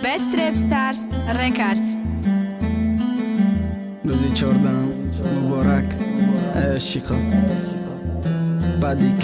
Best Rap Stars Records. Рӯзи 14-ам муборак, эй ошиқо. Бадик.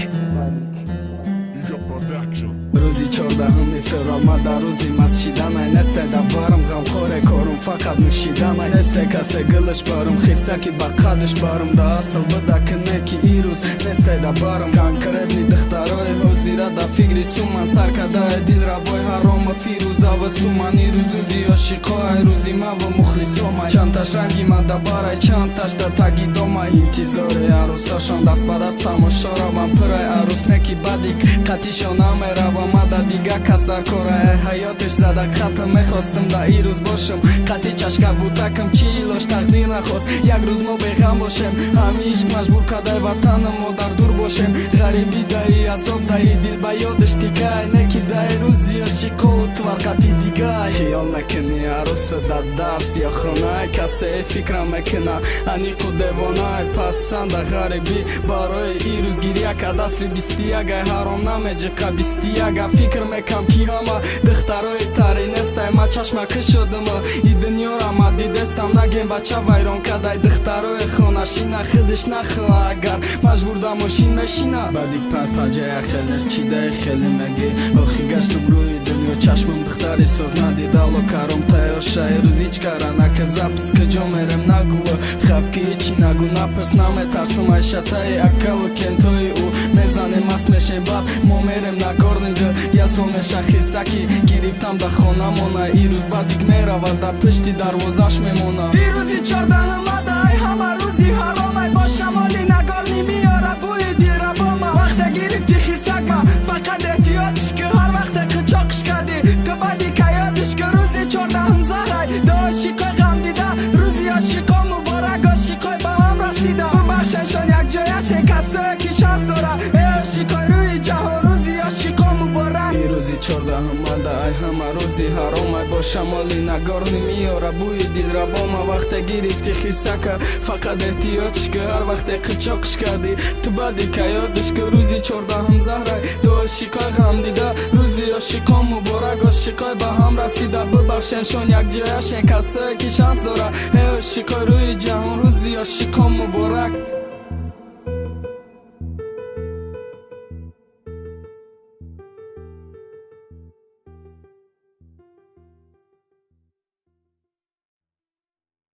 Рӯзи 14-уми феврал ма дар рӯзи маст шиданай. Несте да барам ғамхоре, корум фақат нӯшиданай. Несте касе гилаш барум, хирсаки ба қадш барум. Да асл буда кне ки ирӯз несте да барам. Конкретный духтарои ҳозира да фикри суман, сар кадаи дилрабои ҳарома фирӯзава суман. Ирӯз рӯзи ошиқоай, рӯзи маву мухлисомай. Чандташ ранги ман да барай, чандташ да таги домай. Интизори арӯсошон даст ба даст тамошо равам. Пирай арӯс неки бадик қатишо намеравам. Мада дига кас дар кора, э ҳаётеш зада хатм. Мехостам да ирӯз бошам қати чашка бутакам, чӣ илош тақдир нахост як рӯз мо беғам бошем. Ҳами ишқ маҷбур кадай ватанам, мо дар дур бошем. Ғарибӣ даи, азоб даи, дил ба ёдаш тикай. Неки даи рӯзи ошиқову тварқати дигай. Хиёл мекунӣ арӯса да дарс ё хонай, касе фикрам мекуна аниқу девонай. Пацан да ғарибӣ барои ирӯз гиря кадастри 21-ай, ҳаром намеҷиқа 21-а. Фикр мекам, ки ҳама духтарои тари нестай. Ма чашма кушодама и дунёра ма дидестам. Нагем бача вайрон кадай духтарои хонашина, худиш нахоҳа, агар маҷбур да мошин мешина. Бадик парпаҷая хел нест, чидаи хеле меги. Охи гаштум рӯи дунё, чашмам духтари соз надид. Алло, каром тайёр шай, рӯз кара нака запись. Куҷо мерем, нагӯ, хаб ки ҳичи нагӯ, напирс. Наметарсум айшатаи акаву кентои ӯ. Мезанем, маст мешем, баъд мо мерем на горнига. Я сол меша хирсаки гирифтам да хонамона. Ирӯз бадик меравад, да пишти дарвозаш мемона. Рӯзи 14-ам ай ҳама рӯзи ҳаромай, бо шамоли нагорни миёра бӯи дилрабома. Вақте гирифти хирсакма, фақат эҳтиётиш ки, ҳар вақте қичоқиш кардӣ, ту баъди каёдиш ки. Рӯзи 14-ам заҳрай да ошиқои ғамдида. Рӯзи ошиқо муборак, ошиқои ба ҳам расида. Бубахшешон, якҷояше касое ки шанс дора. Э ошиқои рӯи ҷаҳон, рӯзи ошиқо муборак. Рӯзи 14-ам ай ҳама рӯзи ҳаромай, бо шамоли нагорни миёра бӯи дилрабома. Вақте гирифти хирсака, фақат эҳтиётиш ки, ҳар вақте қичоқиш кардӣ, ту баъди каёдиш ки. Рӯзи 14-ам заҳрай ду ошиқои ғамдида. Рӯзи ошиқон муборак, ошиқои ба ҳам расида. Бубахшеншон, якҷояшен касое ки шанс дора. Э ошиқои рӯи ҷаҳон, рӯзи ошиқон муборак.